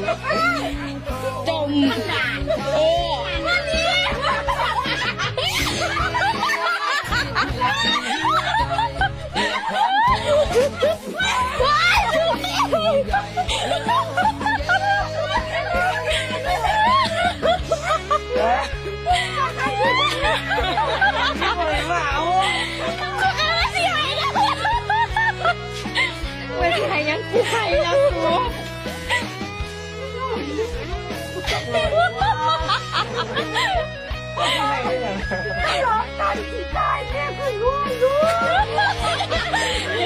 ຈົ່ມ ເອີ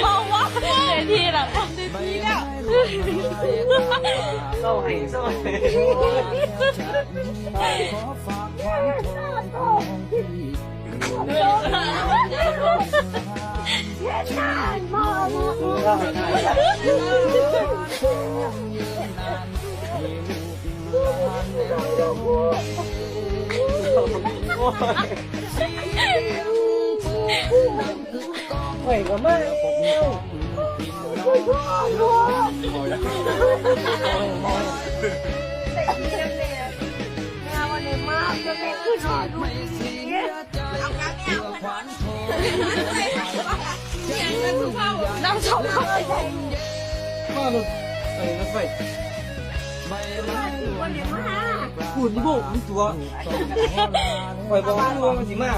ເວົ້າວ່າເວທີລະ ເວົ້າໃຫ້ ເວົ້າໃຫ້ ຂ້ອຍກໍມາແລ້ວ. ນຳສອງຄົນ ມາລົດ ໄປລົດໄຟ ພຸ້ນໂບກ ມີຕົວ ຂ້ອຍບອກຢູ່ວ່າມັນຊິມາ.